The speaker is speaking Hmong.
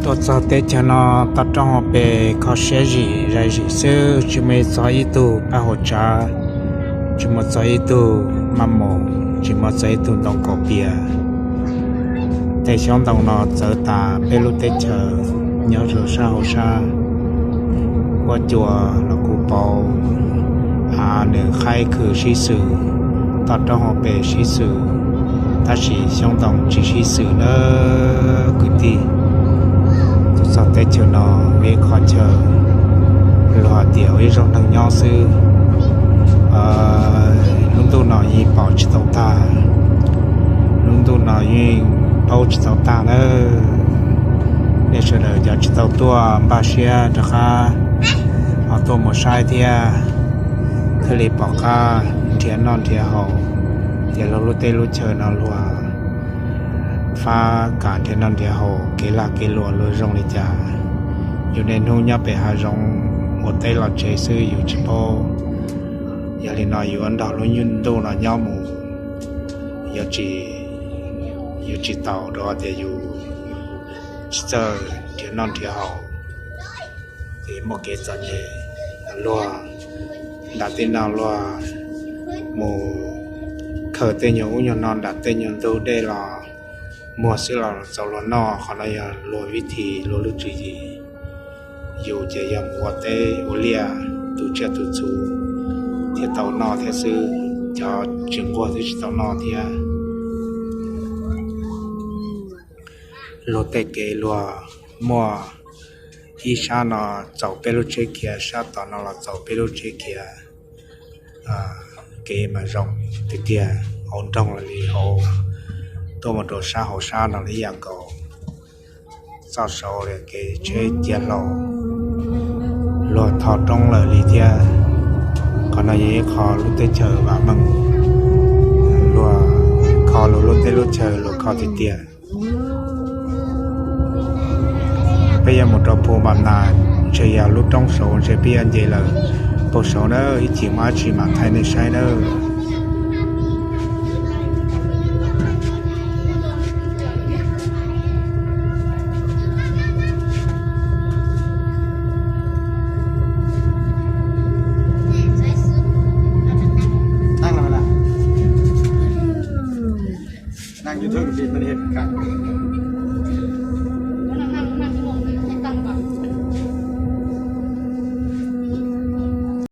Tuaj txog teb chaws no, toj roob hauv pes kho siab zim zais zim xwb, tsis muaj txog ib tug pab hauv tsav, tsis muaj txog ib tug maj mus, tsis muaj txog ib tug ntoo kaus pias. Tej xyoob ntoo no txawv tas peb lub teb chaws nyob rau sab hauv sab. Huab cua los kuj pauv, av nws qaib khw sib xws, toj roob hauv pes sib xws, tab sis xyoob ntoo tsis sib xws nawb kwv tij. Tuaj txog teb chaws no, ib qho chaw luag hais tias ua ib zaug neeg nyob xwb. Lub ntuj no yeej pom tsis tau tag, lub ntuj no yeej paub tsis tau tag nawb. Nej sawv daws cov tsis tau tuaj npaj siab rov qab ho tuaj mus saib thiab, thiaj li pom qab nrhiav noj nrhiav haus. Ces luag lub teb lub chaws no luag fab kam nrhiav noj nrhiav haus, kev lag kev luam luag zoo li cas. Yus niaj hnub nyob pem hav zoov ua teb los tsev xwb yus tsis paub. Yog li no yus nrog lub ntuj no nyob mus, yuav tsis, yuav tsis tau rau tias yus tsis txawj nrhiav noj nrhiav haus. Ces muaj kev txom nyem, luag nram tej no luag mus khaws tej nyuag ub nyuag no nram tej nyuag ntug dej los muag xwb los txaus luag noj. Qhov no yog luag vib thim luag lub tswv yim. Yus ces yog mus ua teb ua liaj tu tsiaj tu txhu thiaj tau noj thiab xwb, cov tsis nquag twb tsis tau noj thiab. Luag tej kev luag muaj, ib sab no txaus peb lub tsheb khiav, sab tom no los txaus peb lub tsheb khiav. Kev mas zoo tiag tiag, hauv nroog los li hauv, tuaj mus rau sab hauv sab no li ib yam nkaus. Txoj saud kev tsheb cia hlau, luag tho roob lawm li thiab. Qhov no yog ib qho lub teb chaws vam meej, luag kho luag lub teb lub chaws luag kho tiag tiag. Peb yuav mus rau Phu Npam Nas, ntshe yog lub roob saud ntshe peb yuav nce lawm. Puag saud na, ib chim muaj dab tsi mam thaij nej saib nawb.